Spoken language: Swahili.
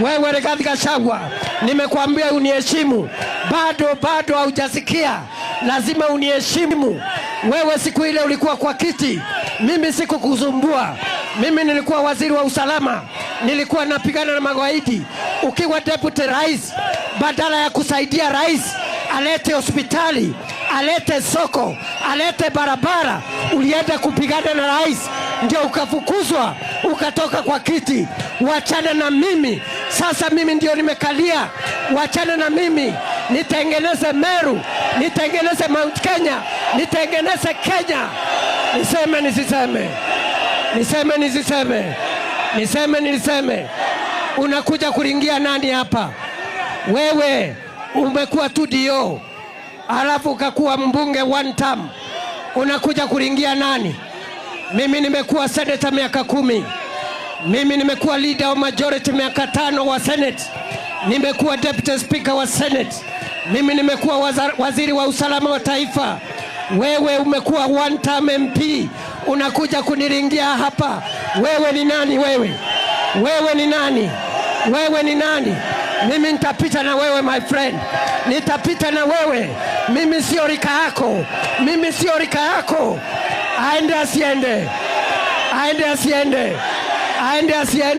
Wewe Rigathi Gachagua, nimekuambia uniheshimu, bado bado haujasikia, lazima uniheshimu. Wewe siku ile ulikuwa kwa kiti, mimi sikukusumbua. Mimi nilikuwa waziri wa usalama, nilikuwa napigana na magaidi. Ukiwa deputy rais, badala ya kusaidia rais alete hospitali, alete soko, alete barabara, ulienda kupigana na rais, ndio ukafukuzwa ukatoka kwa kiti. Wachana na mimi sasa, mimi ndio nimekalia. Wachana na mimi, nitengeneze Meru, nitengeneze Mount Kenya, nitengeneze Kenya. Niseme nisiseme? Niseme nisiseme? Niseme nisiseme? Unakuja kuringia nani hapa? Wewe umekuwa tu DO, alafu ukakuwa mbunge one term, unakuja kuringia nani? Mimi nimekuwa senator miaka 10. Mimi nimekuwa leader wa majority miaka 5 wa Senate. Nimekuwa deputy speaker wa Senate. Mimi nimekuwa waziri wa usalama wa taifa. Wewe umekuwa one term MP, unakuja kuniringia hapa. Wewe ni nani wewe? Wewe ni nani? Wewe ni nani? Mimi nitapita na wewe, my friend, nitapita na wewe. Mimi sio rika yako, mimi sio rika yako. Aende asiende? Aende asiende? Aende asiende?